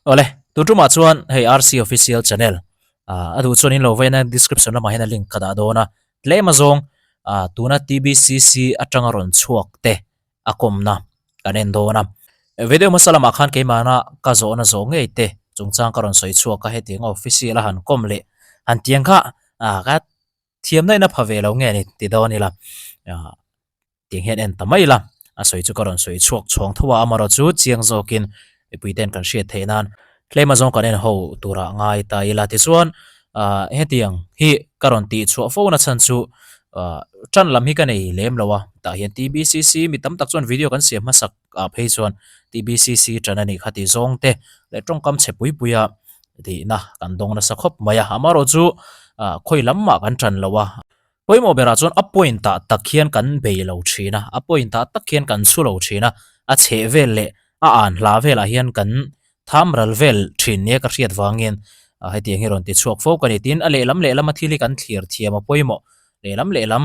Awle, tun tumah chuan hei RC Official Channel ah a duh chuan in lo vain a description lamah hian a link ka dah dawn a, tlem azawng ah tuna TBCC atanga rawn chhuak te a kawmna kan en dawn a. Video hmasa lamah khan keimahna ka zawhna zawh ngei te chungchang ka rawn sawi chhuak a, hetianga official a han kawm leh han tiang kha ah ka thiamna in a pha ve lo nge ni ti dawn ila ah Tiang hian en ta mai ila, a sawi chu ka rawn sawi chhuak chhawng tho a, amaherawh chu chiang zawkin mipui ten kan hriat theih nan tlem azawng kan en ho turah ngai ta ila. Tichuan ah hetiang hi ka rawn tih chhuah fo na chhan chu ah tan lam hi ka nei lem lo a, tah hian TBCC mi tam tak chuan video kan siam hmasak ah phei chuan TBCC tan a nih kha ti zawng te leh tawngkam chhe pui pui a tihna kan dawng nasa khawp mai a, amaherawh chu ah khawi lam mah kan tan lo a. Pawimawh berah chuan a point ah tak hian kan bei lo thin a, a point ah tak hian kan chhu lo thin a, a chheh vel leh a an hla velah hian kan tham ral vel thin nia ka hriat vangin hetiang hi rawn ti chhuak fo ka ni. Tin, a lehlam lehlam a thil hi kan thlir thiam a pawimawh, lehlam lehlam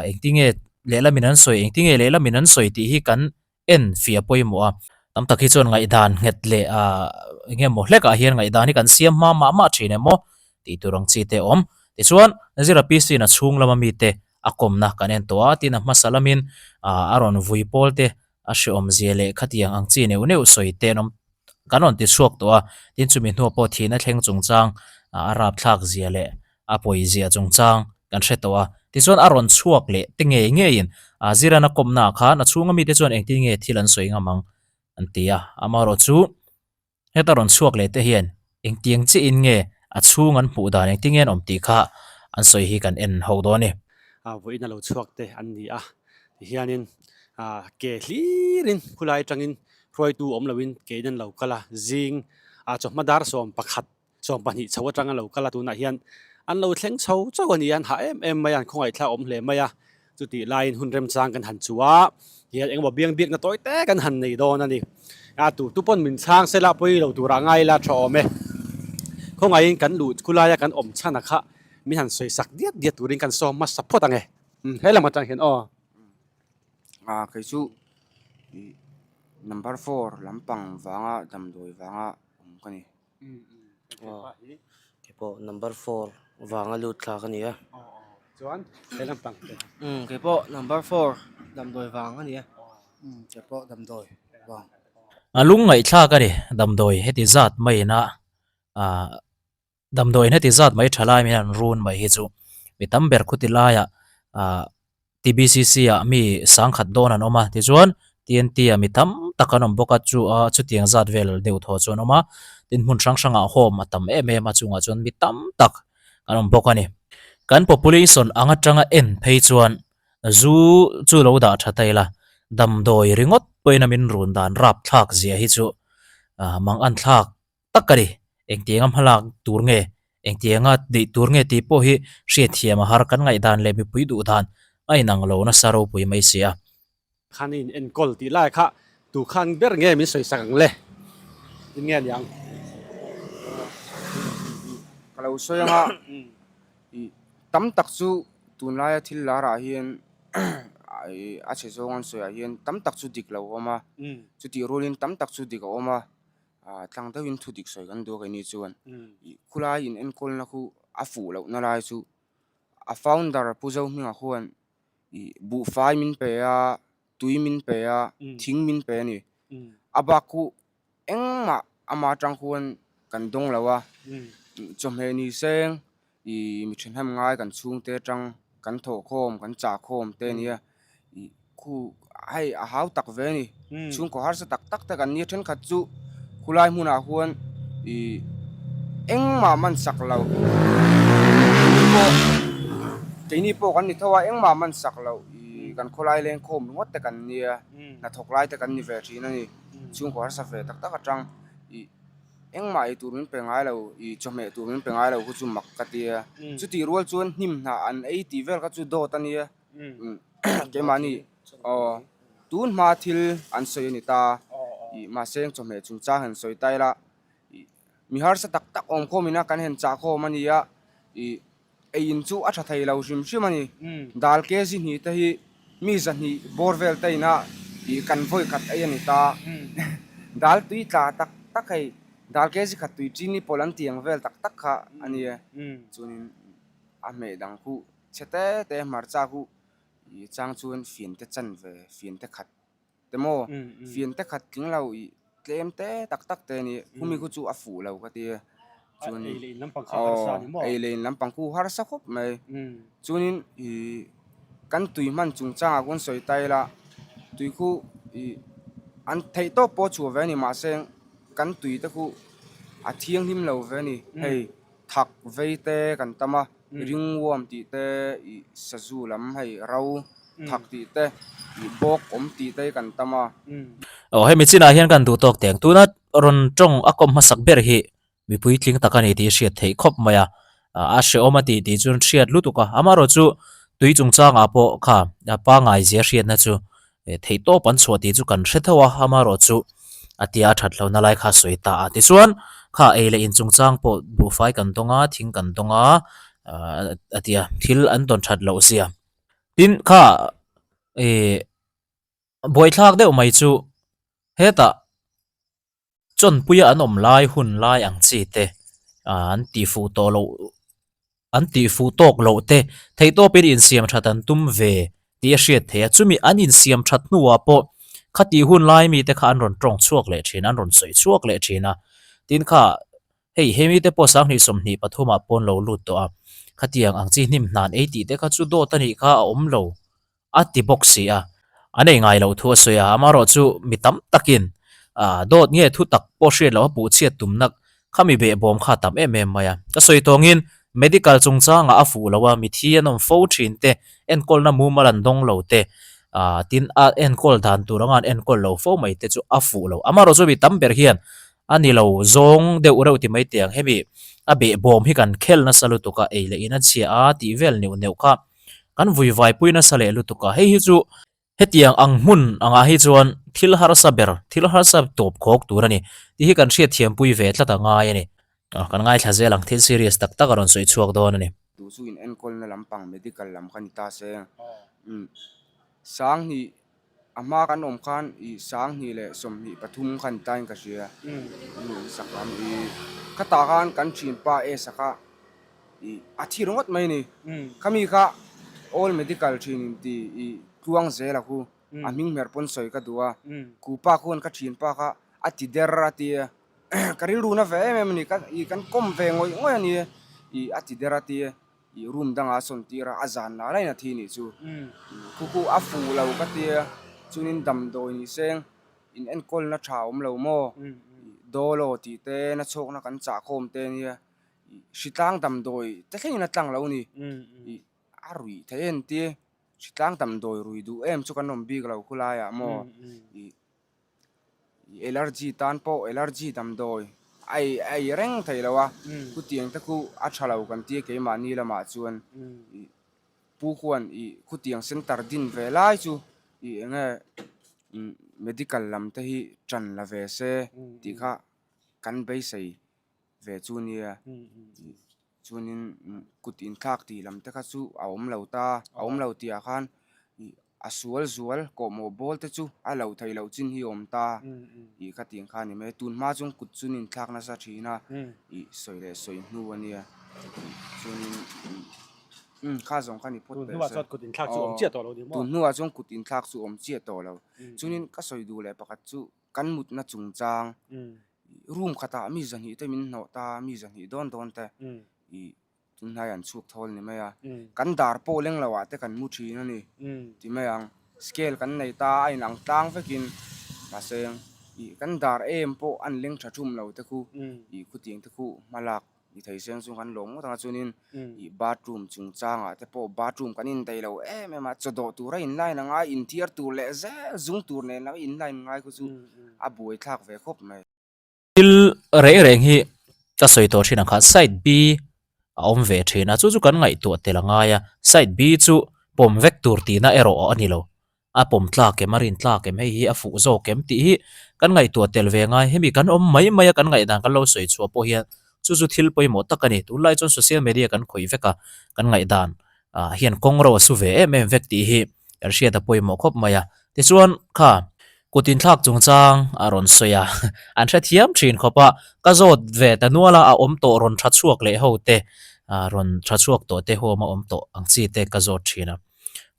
engtinge lehlamin an sawi, engtinge lehlamin an sawi tih hi kan en fih a pawimawh a, tam tak hi chuan ngaihdan nghet leh ah eng emaw hlek ah hian ngaihdan hi kan siam hma mah mah thin em aw tih tur ang chi te a awm. Tichuan Zira PC in a chhung lama mite a kawmna kan en tawh a, tin a hmasa lamin ah a rawn vui pawl te a hreawm zia leh khatiang ang chi neuh neuh sawi te an awm kan rawn ti chhuak tawh a, tin chumi hnuah pawh thihna thleng chungchang ah a rapthlak zia leh a pawizia chungchang kan hre tawh a, tichuan a rawn chhuak leh te ngei ngeiin a Zirana kawmnaah khan a chhunga mite chuan engtin nge thil an sawi ngam ang an ti a, amaherawh chu heta rawn chhuak leh te hian engtiang chiahin nge a chhung an hmuh dan engtin nge an awm tih kha an sawi hi kan en ho dawn a ni. A vawiin a lo chhuak te an ni a, tihianin ke hlirin khulai atangin hruaitu awm loin kein an lo kal a, zing chawhma dar 11 17 chho atang a lo kal a, tunah hian an lo thleng chho chauh a ni a, an hah em em mai a, an khawngaihthlak awm hle mai a, chutih laiin hun remchang kan han chu a, hian engemaw biang biakna tawi te kan han nei dawn a ni. A tu tu pawn min chhang sela pawi lo turah ngai ila tha awm e. Khawngaihin kan luh khulaia kan awm chhan a kha min han sawi sak diat diat turin kan sawm hmasa phawt ang e. He lam atang hian aw. A kei chu number four lampang vanga damdawi vanga awm ka ni. Keipawh number four vanga lut thlak a ni a. Chuan he lampang te. Keipawh number four damdawi vang a ni a. Keipawh damdawi vang. A lungngaihthlak a ni damdawi heti zat maiin a ah damdawiin heti zat mai tha lai mai hian an run mai hi chu mi tam ber khuti laiah ah TBCC ah mi sangkhat dawn an awm a tichuan TNT ah mi tam tak an awm bawk a chu a chutiang zat vel deuh thaw chu an awm a tin hmun hrang hrang ah home a tam em em a chungah chuan mi tam tak an awm bawk a ni. Kan population ang atanga en phei chuan zu chu lo dah tha ta ila damdawi ringawt pawhin a min run dan rapthlak zia hi chu ah mang an thlak tak a ni. Engtianga hmalak tur nge, engtianga tih tur nge tih pawh hi hriatthiam a har kan ngaihdan leh mipui duh dan a inang lo nasa ropui mai si a. Khan in enkawl tih lai kha tu khan ber nge min sawi sak ang le? Tin nge aniang? Ka lo sawi anga ih tam tak chu tunlaia thil larah hian a chhe zawng an sawiah hian tam tak chu dik lo a awm a, chutih rualin tam tak chu dik a awm a. Ah tlang deuhin thu dik sawi kan duh a keini chuan ih khulai in enkawlna khu a fuh lohna lai chu a founder Pu Zohminga khuan ih buhfai min pe a tui min pe a thing min pe a ni a bak khu engmah ama atang khuan kan dawng lo a chawhmeh ni seng Ih mi thahnem ngai kan chhungte atang kan thawhkhawm kan chahkhawm te ania ih khu hei a hau tak ve a ni chhungkaw harsa tak tak te kan nia thenkhat chu khulai hmunah khuan ih engmah man sak lo keini pawh keini pawh kan ni tho a engmah man sak lo ih kan khawlai lengkhawm ringawt te kan nia hnathawk lai te kan ni ve thin a ni chhungkaw harsa ve tak tak atang ih. Engmah ei tur min pe ngai lo, ih chawhmeh tur min pe ngai lo khu chu mak ka ti a. Chutih rual chuan hnim hnah an ei tih vel kha chu dawt a nia. Keimahni aw tun hma thil an sawi a ni ta. Ih mahse chawhmeh chungchang han sawi ta ila ih mi harsa tak tak awm khawm ina kan han chah khawm a nia. Ih ei in chu a tha thei lo hrim hrim a ni. Dal kg hnih te hi mi 200 bawr vel te ina ih kan vawi khat ei a ni ta. Dal tui tla tak tak hei. Dal kg khat tui chini pawlh an tih ang vel tak tak kha a ni e. Chuanin a hmeh dang khu chhe te te hmarcha khu ih chang chuan fian te chan ve fian te khat te maw fian te khat tling lo ih tlem te tak tak te a ni khumi khu chu a fuh lo ka ti e. Chuanin aw ei leh in lampang khu harsa khawp mai. Chuanin ih kan tui hman chungchangah khawn sawi ta ila tui khu ih an theih tawp pawh a chhuah ve a ni mahse kan tui te khu a thianghlim lo ve a ni hei thak vei te kan tam a ringworm tih te ih sazu lam hei ro thak tih te ih bawk awm tih te hi kan tam a. Aw hemi chinah hian kan duh tawk teng tuna rawn tawng a kawm hmasak ber hi Mi puitling tak a ni tih hriat theih khawp mai a, a hrehawm a tih tih chuan hriat lutuk a, amaherawh chu tui chungchangah pawh kha pangngai zia hriatna chu theih tawp an chhuah tih chu kan hre tho a, amaherawh chu a tia a that lohna lai kha a sawi ta a, tichuan kha ei leh in chungchang pawh buhfai kan dawng a, thing kan dawng a, a tia thil an dawn that loh zia. Tin kha ih buaithlak deuh mai chu hetah. Chawnpuia an awm lai hun lai ang chi te an tih fuh tawh loh an tih fuh tawk loh te theihtawpin insiam that an tum ve tih a hriat theih a, chumi an insiam that hnuah pawh khatih hun lai mite kha an rawn tawng chhuak leh thin a, an rawn sawi chhuak leh thin a, tin kha hei hemi te pawh 20 23 ah pawn lo lut tawh a, khatiang ang chi hnim hnan ei tih te kha chu dawt a nih kha a awm lo. A ti bawk si a, an ei ngai loh thu a sawi a, amaherawh chu mi tam takin dawt nge thu tak pawh hriat loh a puh chhiat tumna kha mi behbawm kha a tam em em mai a. Ka sawi tawngin medical chungchangah a fuh lo a, mithi an awm fo thin te, enkawlna mumal an dawng lo te, tin a enkawl dan tur anga an enkawl lo fo mai te chu a fuh lo. Amaherawh chu mi tam ber hian a ni lo zawng deuh reuh ti mai teh ang, hemi a behbawm hi kan khel nasa lutuk a, ei leh in a chhia a tih vel neuh neuh kha. Kan vui vai pui nasa leh lutuk a, hei hi chu hetiang ang hmun angah hi chuan thil harsa ber, thil harsa tawp khawk tur a ni tih hi kan hriatthiam pui ve tlat a ngai a ni. Kan ngaithla zel ang, thil serious tak tak a rawn sawi chhuak dawn a ni. Duh chu in enkawlna lampang medical lam kha ni ta se, umm 2000 A hma kan awm khan ih 20 leh 23 khan tain ka hria ih sak lam ih khatah khan kan thianpa S a kha ih a thi ringawt mai a ni khami kha all medical thin in ti ih tluang zel a khu a hming hmer pawn sawi ka duh a kupa khuan ka thianpa kha a ti der a ti a ka rilru na ve em em a ni ka ih kan kawm ve ngawih ngawih a ni ih a ti der a ti a. Ih room dangah a sawn tir a, a zan lah lain a thi nih chu. Khu khu a fuh lo ka tia, chuanin damdawi ni seng in enkawlna tha a awm lo maw? Dawlaw tih te, na chhawkna kan chah khawm te nia, ih hritlang damdawi te thlengin a tlang lo ni. Ih a ruih theih em tia, hritlang damdawi rui duh em chu kan awm bik lo khulaiah maw? Ih. Allergy tan pawh allergy damdawi a ei a ei reng thei lo a, khutiang te khu a tha lo kan tia keimahni lamah chuan ih pu khuan ih khutiang center din ve lai chu ih eng nge medical lam te hi tan la ve se tih kha kan beisei ve chu nia ih Chuanin kut inthlak tih lam te kha chu a awm lo ta, a awm lo tih ah khan ih a sual zual kawhmawh bawl te chu a loh theih loh chin hi a awm ta tih kha tiang kha a ni mai. Tun hma chuan kut chu an inthlak nasa thin a ih sawi leh sawi hnu a nia chuanin umm kha zawng kha ni phawt teh se. Tun hnuah chuan kut inthlak chu awm chiah tawh lo. Chuanin ka sawi duh leh pakhat chu kan mutna chungchang Room khatah mi 200 te min hnawh ta, mi 200 dawn dawn te ih tunhnai an chhuk thawl ni mai a. Kan dar pawh leng lo ah te kan mu thin a ni ti mai ang. Scale kan nei ta a inang tlang vekin mahse ih kan dar em pawh an leng tha thum lo te khu ih khutiang te khu hma lak ni thei seng chu kan lawm ngawt ang a chuanin ih bathroom chungchangah te pawh bathroom kan indaih lo em em a chawdawh tura in line a ngai inthiar tur leh zel zung tur nen lam in line ngai khu chu a buai thlak ve khawp mai. Thil reng reng hi ka sawi tawh thin ang kha side B a awm ve thin a chu chu kan ngaihtuah tel a ngai a side B chu pawm vek tur tihna erawh a ni lo. A pawm tlak em, a rin tlak em, hei hi a fuh zawk em tih hi kan ngaihtuah tel ve ngai. Hemi kan awm mai mai a kan ngaihdan kan lo sawi chhuah pawh hian chu chu thil pawimawh tak a ni. Tunlai chuan social media kan khawih vek a, kan ngaihdan ah hian kawng ro a su ve em em vek tih hi kan hriat a pawimawh khawp mai a. Tichuan kha. Kut inthlak chungchang a rawn sawi a, an hrethiam thin khawp a, ka zawt ve ta nual a, a awm tawh rawn tha chhuak leh ho te, rawn tha chhuak tawh te home a awm tawh ang chi te ka zawt thin a.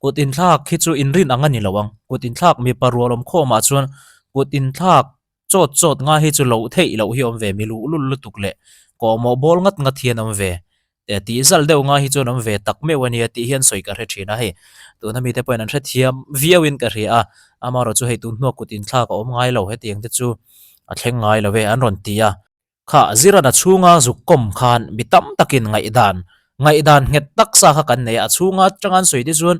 Kut inthlak hi chu inrin ang a ni lo ang, kut inthlak mipa rual awm khawmah chuan kut inthlak chawt chawt ngai hi chu loh theih loh hi a awm ve, mi luhlul lutuk leh kawhmawh bawl ngat ngat hian a awm ve. Tih zal deuh ngai hi chuan awm ve tak meuh a nia tih hian sawi ka hre thin a, hei tuna mite pawhin an hrethiam viauin ka hria a, amaherawh chu hei tun hnuah kut inthlak a awm ngai lo hetiang te chu a thleng ngai lo e an rawn ti a. Kha Zirana chhunga zuk kawm khan mi tam takin ngaihdan ngaihdan nghet tak sa kha kan nei a, a chhunga atanga an sawi te chuan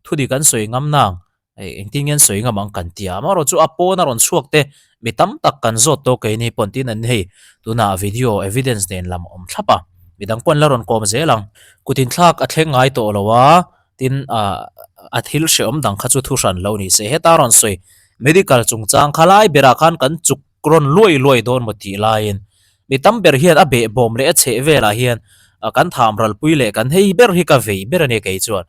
thudik an sawi ngam nang Hei engtin nge an sawi ngam ang kan ti a, amaherawh chu a pawn a rawn chhuak te mi tam tak kan zawt tawh keini pawn tin an hei tunah video evidence nen lam awm thlap a, midang pawh an la rawn kawm zel ang. Kut inthlak a thleng ngai tawh lo a, tin ah a thil hrehawm dang kha chu thu hran lo ni se. Heta rawn sawi medical chungchang kha lai berah khan kan chuk rawn luai luai dawn maw tih laiin mi tam ber hian a behbawm leh a chheh velah hian kan tham ralpui leh kan hei ber hi ka vei ber a nia kei chuan.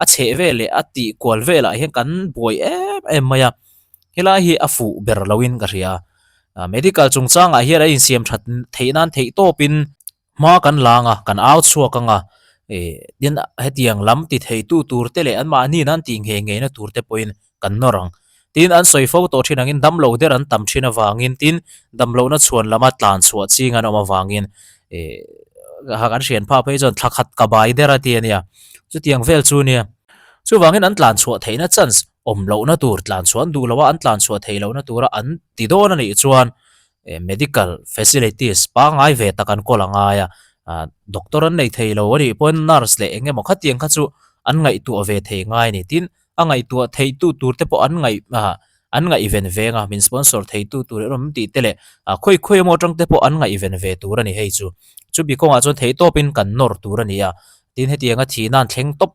A chheh vel leh a tih kual velah hian kan buai em em mai a, helai hi a fuh ber loin ka hria. Medical chungchangah hian a insiam that theih nan theih tawpin hma kan lang a, kan au chhuak ang a, ih tin hetiang lam ti theitu tur te leh anmahni nan tih nghei ngei na tur te pawhin kan nawr ang. Tin, an sawi fo tawh thin angin damlo der an tam thin avangin tin, damlohna chhuan lama tlan chhuah ching an awm avangin ih kan hrian phah phei chuan thla khat ka bai der a ti a nia. Chutiang vel chu nia. Chuvangin an tlan chhuah theihna chance awm lohna tur tlan chhuah an duh lo a, an tlan chhuah theih lohna tura an ti dawn a nih chuan medical facilities pangngai ve tak an kawl a ngai a, doctor an nei thei lo a nih pawhin nurse leh eng emaw khatiang kha chu an ngaihtuah ve thei ngai a ni. Tin, a ngaihtuah theih tu tur te pawh an ngaih ah an ngaihven veng a, min sponsor thei tu tur an awm tih te leh ah khawi khawi emaw atang te pawh an ngaihven ve tur a ni hei chu. Chumi kawngah chuan theih tawpin kan nawr tur a ni a, tin hetianga thihna an thleng tawp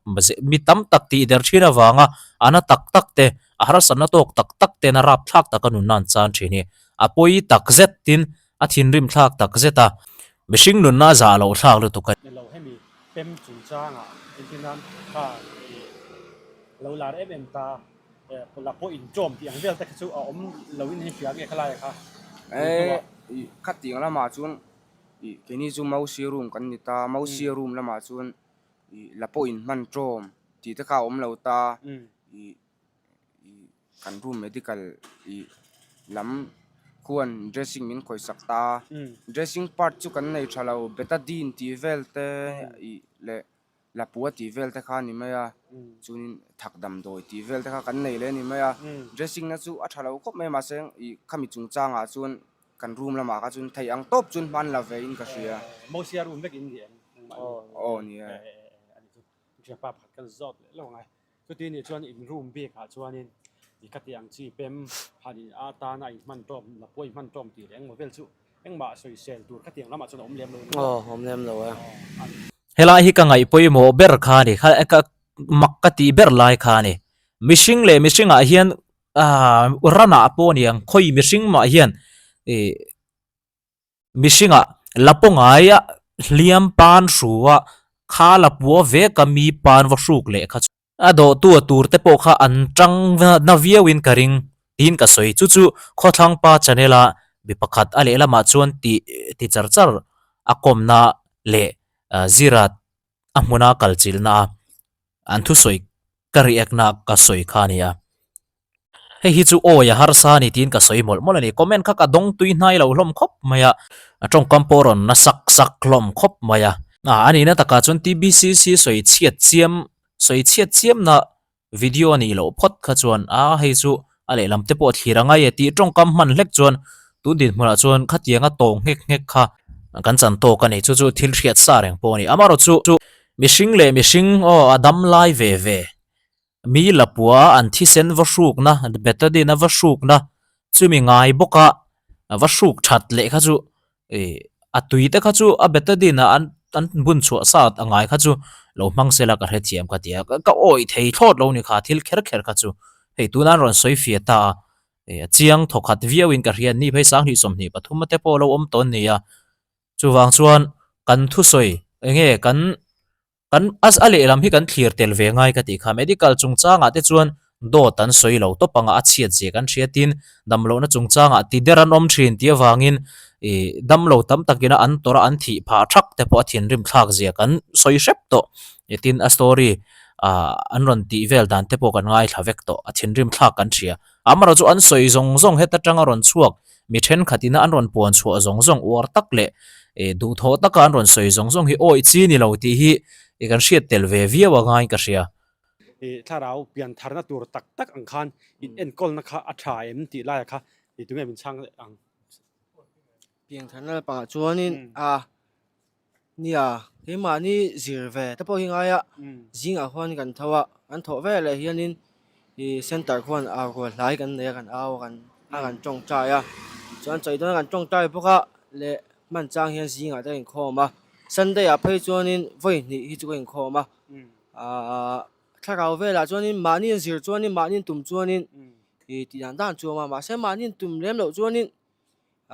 mi tam tak tih der thin avanga a na tak tak te, a harsatna tawk tak tak ten a rapthlak taka nunna an chan thin hi a pawi tak zet tin a thinrim thlak tak zet a, mihring nunna a zah loh thlak lutuk a. Nilo hemi pem chungchangah engtin nan kha i lo lar em em ta la pawh inṭawm tih ang vel te kha chu a awm lo in hei hria nge khalai kha Eh khatiang lamah chuan i keini chu Mausi room kan ni ta, Mausi room lamah chuan i la pawh inhman ṭawm tih te kha a awm lo ta i Kan room medical ih lam khuan dressing min khawihsak ta a, dressing part chu kan nei tha lo betadine tih vel te ih leh lapua tih vel te kha a ni mai a, chuanin thak damdawi tih vel te kha kan nei leh a ni mai a, dressing na chu a tha lo khawp mai mahse ih khami chungchangah chuan kan room lamah kha chuan theih ang tawp chuan hman la ve in ka hria. Mosia room vek in ni em? Aw ni e. Thianpa pakhat kan zawt leh lo ang e. Chuti nih chuan in room bik ah chuanin i ka tih ang chi pem han in atana a inhman tawm la pawh a inhman tawm tih leh engmaw vel chu engmah sawisel tur ka tih ang lamah chuan a awm lem lo a ni. Aw awm lem lo e. Helai hi ka ngaih pawimawh ber kha a ni, kha ka mak ka tih ber lai kha a ni. Mihring leh mihring ah hian ah ran ah pawh a ni ang khawi mihring mah hian ih Mihringah la pawngaia hliam pan hrua kha la pua vek a mi pan va hruk leh kha chu a dawhtu a tur te pawh kha an tang na viauin ka ring tiin ka sawi. Chu chu Khawthlangpa channel a mi pakhat a lehlamah chuan tih ti char char a kawmna leh zira a hmuna kal chilhna a an thusawi ka react na ka sawi kha a ni a. Hei hi chu awi a harsa a ni tiin ka sawi mawlh mawlh a ni. Comment kha ka dawng tui hnai lo hlawm khawp mai a, a tawngkam pawh rawn na sak sak hlawm khawp mai a. A nihna takah chuan TBCC sawi chhiat chiam sawi chhiat chiamna video a nih loh phawt kha chuan a hei chu a lehlam te pawh thlir a ngai e tih tawngkam hman hlek chuan tun dinhmunah chuan khatianga tawng nghek nghek kha kan chan tawk a ni. Chu chu thil hriat sa reng pawh a ni. Amaherawhchu chu mihring leh mihring aw a dam lai ve ve Mi lapua an thisen va hrukna, betadine a va hrukna chumi ngai bawka va hruk that leh kha chu ih a tui te kha chu a betadine ah an an bun chhuah sa a ngai kha chu lo hmang sela ka hrethiam ka ti a, ka awih thei thlawt lo ni kha thil kher kher kha chu hei tuna an rawn sawi fiah ta a ih a chiang thawkhat viauin ka hria ni phei sanghnih 23 te pawh a lo awm tawn ni a chuvang chuan kan thusawi eng nge kan Kan a lehlam hi kan thlir tel ve ngai ka tih kha. Medical chungchangah te chuan Dawt an sawi lo tawp anga a chhiat zia kan hria tin damlohna chungchangah ti der an awm thin tih avangin ih damlo tam takina an tawrh a an thih phah thak te pawh a thinrim thlak zia kan sawi hrep tawh. Tin a story ah an rawn tih vel dan te pawh kan ngaithla vek tawh a thinrim thlak kan hria. Amaherawhchu an sawi zawng zawng heta tanga rawn chhuak mi thenkhat ina an rawn puan chhuah zawng zawng uar tak leh ih duhthawh taka an rawn sawi zawng zawng hi awih chi ni lo tih hi ih kan hriat tel ve viau a ngaiin ka hria. Ih thlarau pian tharna tur tak tak ang khan in enkawlna kha a tha em tih laia kha ih tunge min chhang leh ang. Pian tharna lampangah chuanin a nia keimahni zir ve te pawh hi ngai a zingah khuan kan tho a kan thawh ve leh hianin ih center khuan a rual hlai kan nei a kan au a kan a kan tawngtai a chuan chawi dawn a kan tawngtai bawk a leh hman chang hian zingah te a inkhawm a sunday ah phei chuanin vawi hnih hi chu ka inkhawm a. Aaa thlarau velah chuanin mahni an zir chuanin mahni an tum chuanin ih tih dan dan chu a awm a mahse mahni an tum lem loh chuanin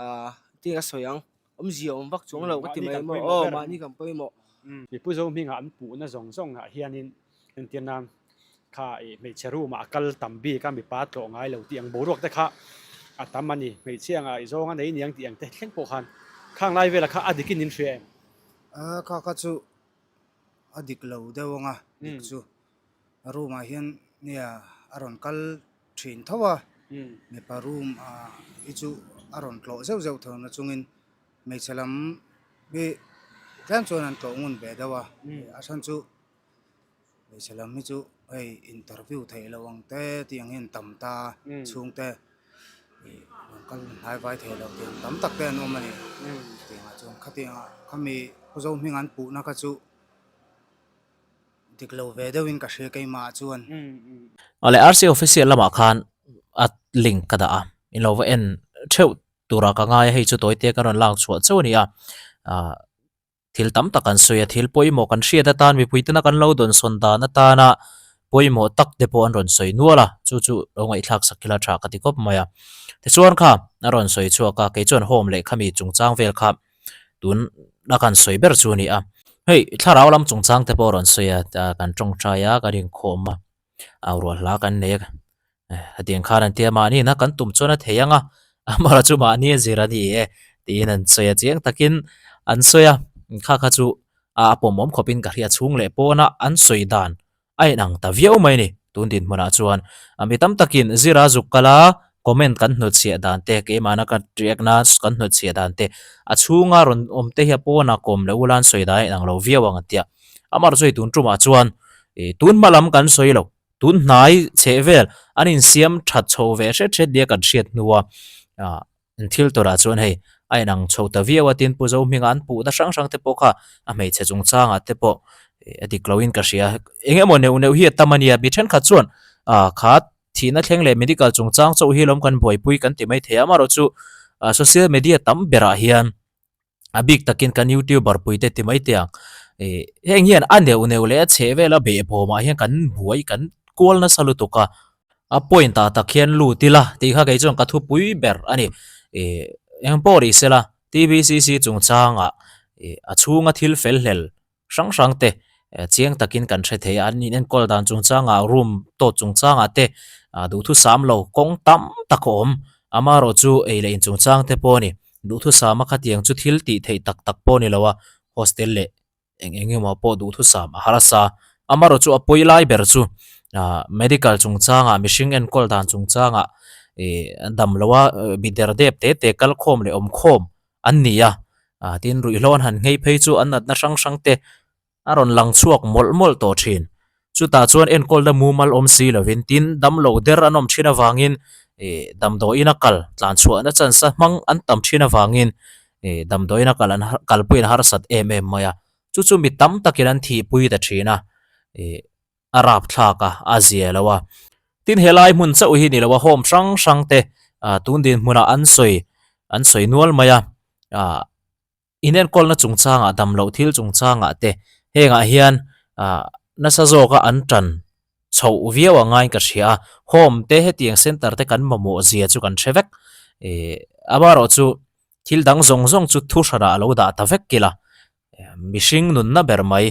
aaa tin a sawi ang awmzia awm vak chuang lo ka ti mai maw aw mahni kan pawimawh. Mipu zo hmingah an puhna zawng zawng ah hianin entir nan kha ih hmeichhe room ah a kal tam bik a mipa tlawh ngai lo tih ang boruak te kha a tam a ni hmeichhia ang ah i zawng a nei niang tih ang te thleng pawh khan khang lai velah kha a dikin in hria em? Aa kha kha chu a dik lo deuh ang a dik chu a room ah hian nia a rawn kal thin tho a mipa room ah hi chu a rawn tlawh zeuh zeuh tho na chungin hmeichhe lam hi tlem chuan an tlawh ngun ve deuh a a chhan chu hmeichhe lam hi chu hei interview theih loh ang te tih ang hian tam ta chhungte. Ih rawn kal hnai vai thei lo tih ang tam tak te an awm a ni. Chutiangah chuan khatiangah khami Khawzo hming an puhna kha chu dik lo ve deuhin ka hria keimah chuan. Awle RC official lamah khan a link ka dah a, in lo va en theuh turah ka ngai a, hei chu tawite ka rawn lak chhuah chauh a ni a, ah. Thil tam tak an sawi a, thil pawimawh kan hriat atan mipuitena kan lo dawnsawn dan atana pawimawh tak te pawh an rawn sawi nual a, chu chu lo ngaihthlak sak ila tha ka ti khawp mai a. Tichuan kha a rawn sawi chhuak a, kei chuan home leh khami chungchang vel kha tun a kan sawi ber chu a ni a. Hei thlarau lam chungchang te pawh a rawn sawi a, kan tawngtai a, kan inkhawm a. Au ruah hla kan nei a, hetiang khan an tia mahni ina kan tum chuan a thei ang a, amaherawh chu mahni a zir a ni e tiin an sawi a, chiang takin an sawi a, kha kha chu a pawmawm khawpin ka hria chhung leh pawna an sawi dan a inang ta viau mai a ni tun dinhmunah chuan mi tam takin zira zuk kala comment kan hnutchhiah dan te keimahna ka react na kan hnutchhiah dan te a chhunga rawn awm te hi a pawna kawm leh ula an sawi dan a inang lo viau ang an tia. Amaherawh chu hei tun tumah chuan ih tun hma lam kan sawi lo, tun hnai chheh vel an insiam that chho ve hret hret nia kan hriat hnua ah an thil tawrah chuan hei a inang chho ta viau a tin Pu Zohminga an puhna hrang hrang te pawh kha a hmeichhe chungchangah te pawh a dik loin ka hria eng emaw neuh neuh hi a tam a nia mi thenkhat chuan ah kha thihna thleng leh medical chungchang chauh hi lawm kan buaipui kan ti maithei a amaherawh chu ah social media tam berah hian a bik takin kan youtuber pui te ti mai te ang ih heng hian a neuh neuh leh a chheh vel a behbawmah hian kan buai kan kual nasa lutuk a a point ah tak hian lut ila tih kha kei chuan ka thupui ber a ni ih eng pawh ri sela T_V_C_C chungchangah ih a chhunga thil fel hlel hrang hrang te chiang takin kan hre thei a an inenkawl dan chungchangah room tawt chungchangah te ah duhthusam lo kawng tam tak a awm amaherawh chu ei leh in chungchang te pawh a ni duhthusam a khatiang chu thil tih theih tak tak pawh a ni lo a hostel leh eng eng emaw pawh duhthusam a harsa amaherawh chu a pawi lai ber chu ah medical chungchangah mihring enkawl dan chungchangah ih damloa mi der dep te te kal khawm leh awm khawm an ni a, ah tin ruihhlo an han nghei phei chu an natna hrang hrang te a rawn lang chhuak mawlh mawlh tawh thin. Chutah chuan enkawlna mumal awm si lovin tin damlo der an awm thin avangin ih damdawiin a kal tlan chhuahna chance a hmang an tam thin avangin ih damdawiin a kal an kalpuiin a harsat em em mai a, chu chu mi tam takin an thihpui ta thin a ih. a rap thlak a, a zia lo a. Tin helai hmun chauh hi ni lo a, home hrang hrang te ah tun dinhmunah an sawi an sawi nual mai a, ah inenkawlna chungchangah damloh thil chungchangah te hengah hian ah nasa zawka an tan chhoh viau a ngaiin ka hria a, home te hetiang center te kan mamawh zia chu kan hre vek ih amaherawh chu thil dang zawng zawng chu thu hranah a lo dah ta vek ila mihring nunna ber mai.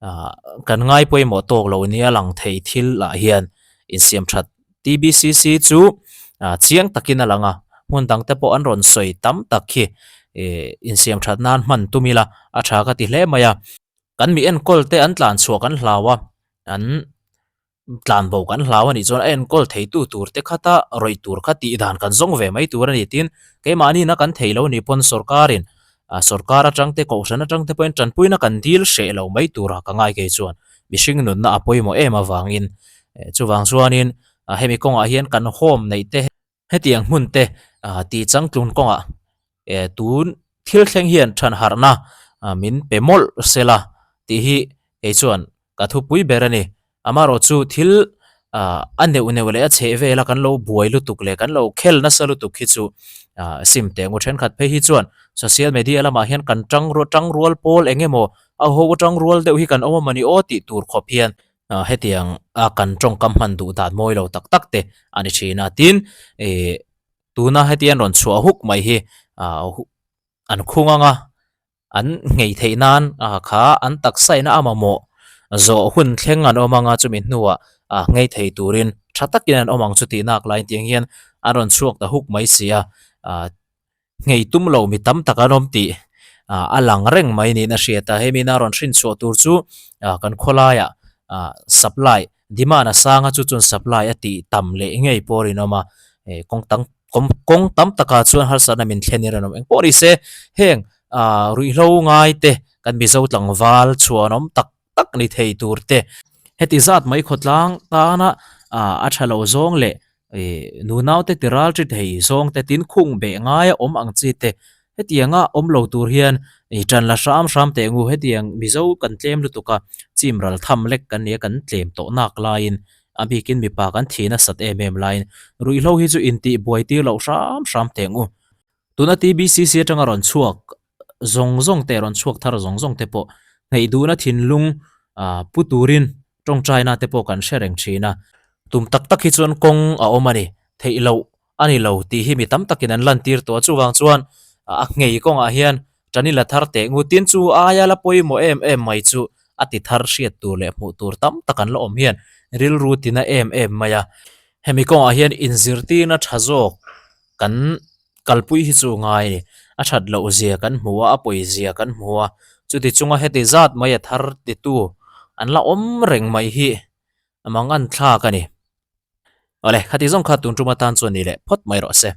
Ah kan ngai pawimawh tawk lo nia lang thei thil ah hian Insiam that TBCC chu chiang takin a lang a, hmun dang te pawh an rawn sawi tam tak khi insiam that nan hman tum ila a tha ka ti hle mai a. Kan mi enkawl te an tlan chhuah kan hlau a, an tlan bo kan hlau a nih chuan a enkawl theitu tur te khata rawih tur kha tih dan kan zawng ve mai tur a ni tin keimahni na kan thei lo nih pawn sorkarin ah sorkar atang te kohhran atang te pawhin tanpuina kan dil hreh lo mai tura ka ngai kei chuan mihring nunna a pawimawh em avangin chuvang chuanin hemi kawngah hian kan home neih te Hetiang hmun te tih changtlun kawngah tun thil thleng hian thanharhna min pe mawlh sela tih hi kei chuan ka thupui ber a ni. Amaherawh chu thil a neuh neuh leh a chheh vela kan lo buai lutuk leh kan lo khel nasa lutuk hi chu sim teh ngu thenkhat phei hi chuan social media lamah hian kan tang tangrual pawl eng emaw a ho tangrual deuh hi kan awm a mawni aw tih tur khawp hian Hetiang a kan tawngkam hman duh dan mawi lo tak tak te a ni thin a, tin ih tuna hetiang rawn chhuah huk mai hi ah an khung anga an nghei theih nan ah kha an taksa ina a mamawh zawh hun thleng an awm anga chumi hnuah ah nghei thei turin tha takin an awm ang chu tih nak laiin tiang hian an rawn chhuak ta huk mai si a ah. Nghei tum lo mi tam tak an awm tih a lang reng mai niin a hriat a, hemi ina rawn hrin chhuah tur chu kan khawlaiah supply demand a sang a chu chuan supply a tih tam leh ngei pawh a rinawm a, kawng tam kawng tam takah chuan harsatna min thlen in a rinawm. Engpawh ni se heng ruihhlo ngai te kan Mizo tlangval chhuanawm tak tak ni thei tur te. Heti zat mai khawtlang tana a tha lo zawng leh nunau te tiral chi thei zawng te tin khung beh ngaia awm ang chi te hetianga awm lo tur hian i tan la hram hram teh ngu hetiang Mizo kan tlem lutuk a chim ral tham lek kan nia kan tlem tawh nak laiin a bikin mipa kan thi nasat em em laiin ruihhlo hi chu intih buai tir loh hram hram teh ngu. Tuna TBCC atanga rawn chhuak zawng zawng te rawn chhuak thar zawng zawng te pawh hneih duhna thinlung ah pu turin tawngtaina te pawh kan hre reng thin a. Tum tak tak hi chuan kawng a awm a ni, theih loh a ni lo tih hi mi tam takin an lantir tawh a, chuvang chuan a nghei kawngah hian tani la thar teh ngut tin chu aia la pawimawh em em mai chu a ti thar hriat tur leh hmuh tur tam tak an la awm hian rilru tina em em mai a. Hemi kawngah hian inzirtirna tha zawk kan kalpui hi chu ngai a ni. A that loh zia kan hmu a, a pawi zia kan hmu a, chuti chunga heti zat mai a thar titu an la awm reng mai hi a mangan thlak a ni. Awle, khati zawng kha tun tum atan chuan ni leh phawt mai rawh se.